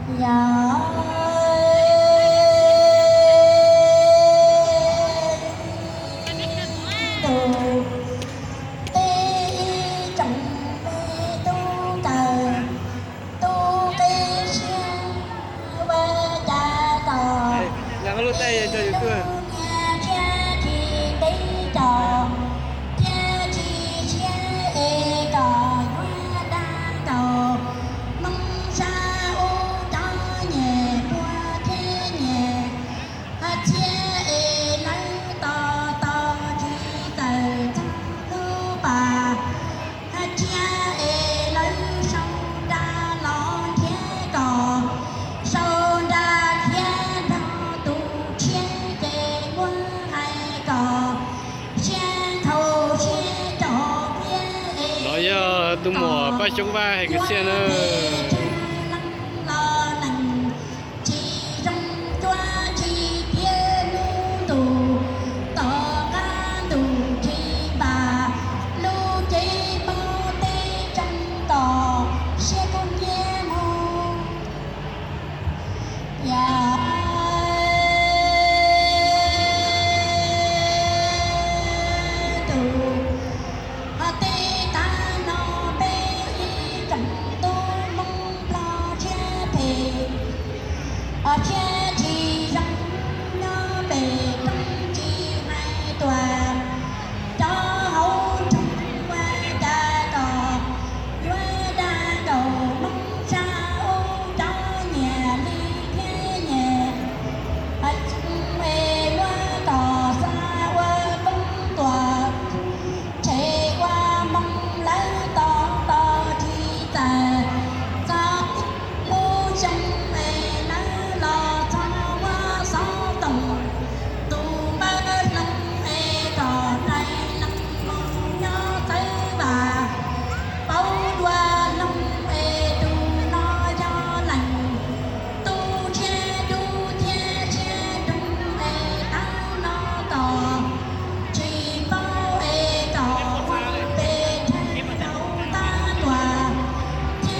Yog tus tib ib tsoom me tub kawm, tub qib siab ua cas kom lub niag thiab tsis ntev cov thiab tsis siab es kom yuav dag nkaus Hmoob sab ub cov nyias puag thiab nyias hab txhiab es lawv tos tos tsis tawm txog lub pas hab txhiab es lawv sau nra los thiab kom sau nra thiab nrog tus tshiab ces muab hais kom siab nkhaus siab cov thiab es no yog tus muam Paj Xyoob Vaj hais kwv txhiaj na. Los neeg tsis zoo cuab tsis tiav lub ntuj, tom qab ntuj tsis npam lub cev paub teb tseeb tos siab kub nyiab mus. Yog tus ho teb tag no peb ib tsoom tub Hmoob Nplog tshiab phem, tshiab tsis zoo nyob pem roob tsis hais tuam, rov hauv nroog ua cas kom yuav dag nkaus Hmoob sab ub cov nyias li thiab nyias es muab kom xa ua koob tuam tshem ua moo lawv tos tos tsis txawm txog lub xyoo es lawv los txog muab xov toom tus npawb hloov es kom rais lees mus nyob txawv vam paub dua hloov es tus no yog leej tub tshiab dub thiab tshiab dub es tab no kom tsis paub es kom ua pes rhawv rau tab luam thiab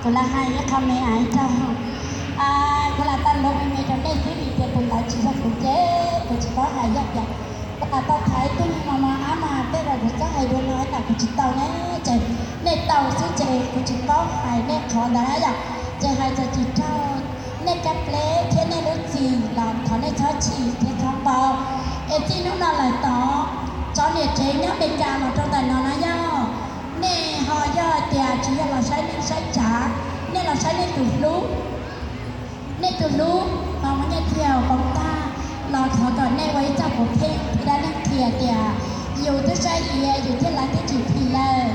Kuv lam hais ib qho me ais rau, kuv lam tau luv me me rau nej xwb vim tias tus ntawd tsis yog kuv ces kuv tsis paub hais yog tias kuv lam tau thaiv tug me mos mos ab mas tej zaum kuv txhob hais dua no ib yam kuv tsis tau ne, ces nej tau xwb ces kuv tsis paub hais nej qhov ntawd na yom. Ces hais txog tsis raug nej kab pleb thiab nej lub txim los thov nej txhob chim thiab txhob npau. Es txij hnub no lawm tod, cov niam tsev nyob Meskas los rau ntawm no na yog, nej ho yog tias tsis yog los saib neej saib tsav, nej los saib nej tus hlub, nej tus hlub mas muaj nyiaj txiag poob tag los thov kom nej ua ib txoj puav pheej ib dab neeg qhia tias yus twb saib iav yus thiab lawv twb tsis phim lawm,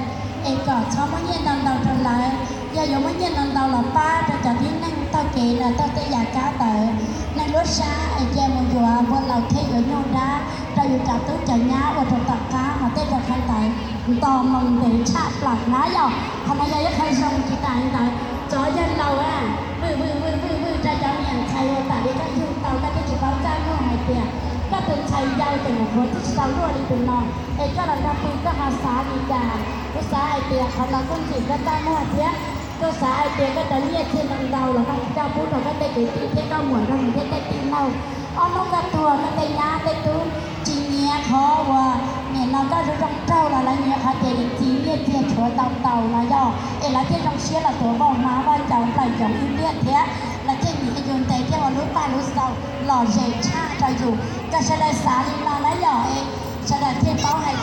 es kom txhob muab nyiaj ntau ntau rau lawv. Yog yuav muab nyiaj ntau ntau los pab rau cov tib neeg taug kev los taug tej yam kab ntawd, neeg lub sab es cia mus yuav npua laus thiab yuav nyuj dab rau yus cov tub cov nyab ua rau tom qab mas tej zaum qhov ntawd nto moo ntev tshaj plaws na yom. Qhov no yog ib qho zoo tsis tas li ntawd, cov yawg laus a, vwm vwm vwm vwm vwm rau cov niam ntxhais uas tam li koj yug tau koj twb tsis paub txaj muag hais tias koj tus ntxhais yau tus nyuam qhuav twb tsis tau luaj li tus no, es koj los nrog pw koj ho xav li cas? Kuv xav hais tias qhov no kuj ntxim koj txaj muag thiab, kuv xav hais tias koj cov nyiaj txiag ntau ntau los koj coj pub rau koj tej kwv tij thiab koj muam nrog nws thiab tej tij laug. Ob hnub koj tuag koj tej nyab tej tub tsis nyiam qhov uas nim no koj zoo zoo raug los lawv nyiam qhov tias yus txiv nyiaj txiag tshuav ntau ntau no yog es lawv thiaj zoo siab los tuav vaj hmab vaj cawv nplawm ncoov ib pliag thiab lawv thiaj nyiam yus ntev thiab ua lub paj lub xaus lom zem tshaj rau yus. Kom sawv daws xav li no na yom, sawv daws thiaj paub hais